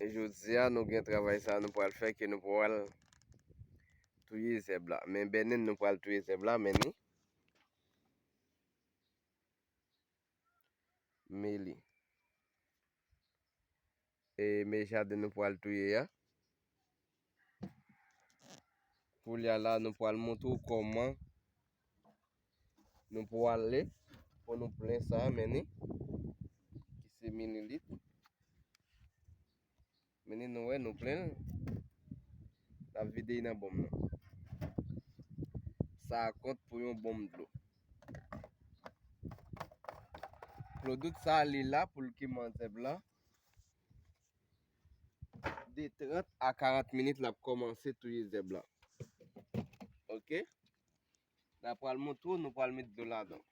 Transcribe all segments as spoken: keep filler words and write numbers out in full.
Jodi a, nou gen travay sa nou pral fè, ke nou pral touye zèb la. Men bènen nou pral touye zèb la, men ni. Men li. E men jaden nou pral touye a. Koulye a la, nou pral montre w kòman nou pral ale pou nou plen sa, men ni, ki se mililit. Men ni, nou wè, nou plen l. N ap vide l nan bonm nan. Sa a kont pou yon bonm dlo. Klodot sa a, li la pou l kiman zèb la. De trant a karant minit, l ap kòmanse touye zèb la. Oke? N ap pral montre w, nou pral met dlo ladan.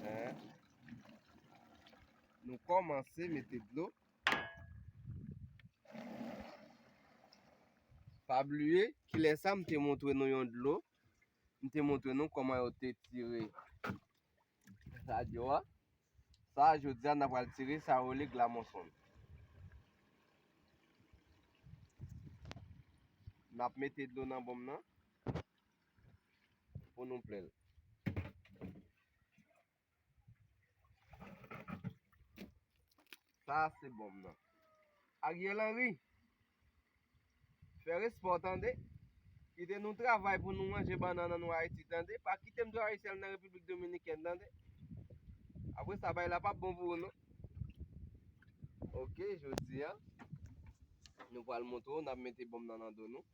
Hein? Nou kòmanse mete dlo. Pa bliye, kilè sa m te montre nou yon dlo. M te montre nou kòman yo te tire radyo a. Sa, jodi a, n a pral tire sa yo rele glamonson. N ap mete dlo nan bonm nan pou nou plen l. Sa se bonm nan. Ariel Henry, fè respè w tande. Kite nou travay pou nou manje bannann an nou Ayiti tande. Pa kite m travay sèl nan Repiblik Dominikèn tande. Apre sa, bagay la p ap bon pou ou non. Oke, jodi a, nou pral montre w, n ap mete bonm nan nan do nou.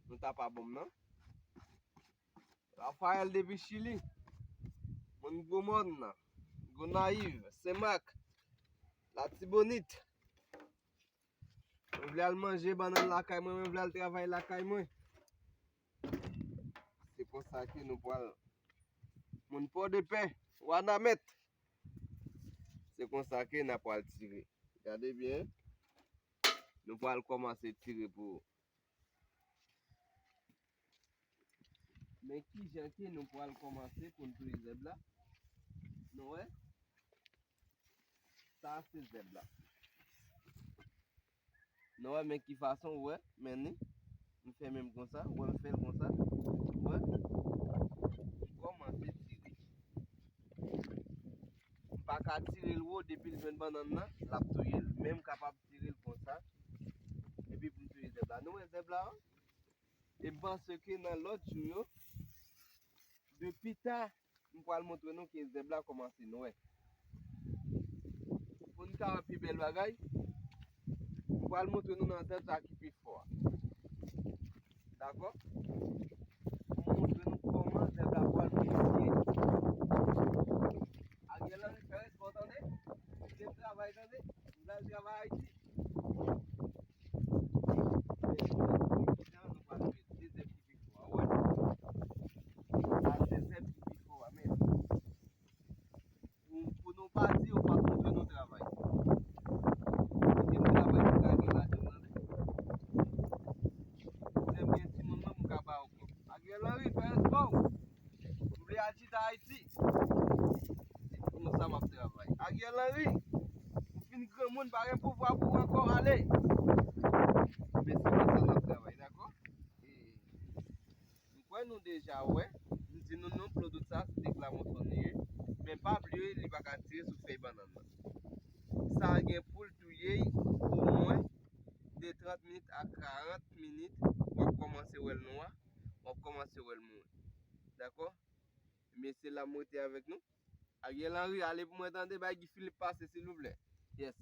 Nou tapa bonm nan. Raphaël depi Chili. Moun Gwomòn, Gonayiv, Senmak, Latibonit. Mwen vle al manje bannann lakay mwen, mwen vle al travay lakay mwen. Se konsa ke nou pral. Moun Pòdepè, Wanament. Se konsa ke n a pral tire. Gade byen. Nou pral kòmanse tire pou Men kijan ke nou pral kòmanse pou n touye zèb la? Nou wè? Sa se zèb la. Nou wè, men ki fason, ou wè, men ni. M fè menm konsa, ou wè, m fè l konsa. Ou wè? M kòmanse tire. M pa ka tire l wo, depi l jwenn bannann nan, l ap touye l. Men m kapab tire l konsa. Epi pou m touye zèb la. Nou wè zèb la, wi? E m panse ke nan lòt jou yo, de pita, m pral montre nou ke zèb la kòmanse nwè. Pou n ka wè pi bèl bagay, m pral montre nou nan zèb sa ki pi fò a. Dakò? Pou m montre nou kòman zèb la pral modifiye. Ariel Henry, fè respè w tande. Kite m travay tande. M pral travay Ayiti. Pou, pou nou pa di yo pa kontre nou travay. Kite m travay pou gade lajan nan. Lè m gen timoun mwen, m ka ba yo kont. Ariel Henry, fè respè w. M vle al chita Ayiti. Se konsa m ap travay. Ariel Henry, ou fin granmoun, pa gen pouvwa pou ou ankò, ale. Men se konsa n ap travay, dakò? E, m kwè nou deja wè, m di nou non, Claude sa, se te Clermont li ye. Men pa bliye, li pa ka tire sou fèy bannann nan. Sa gen pou l touye y omwen de trant minit a karant minit, w ap kòmanse wè l nwa, w ap kòmanse wè l mouri. Dakò? Men se la m rete avèk nou. Ariel Henry, ale pou mwen tande, bay Guy Philippe pase, silvouplè. Yes.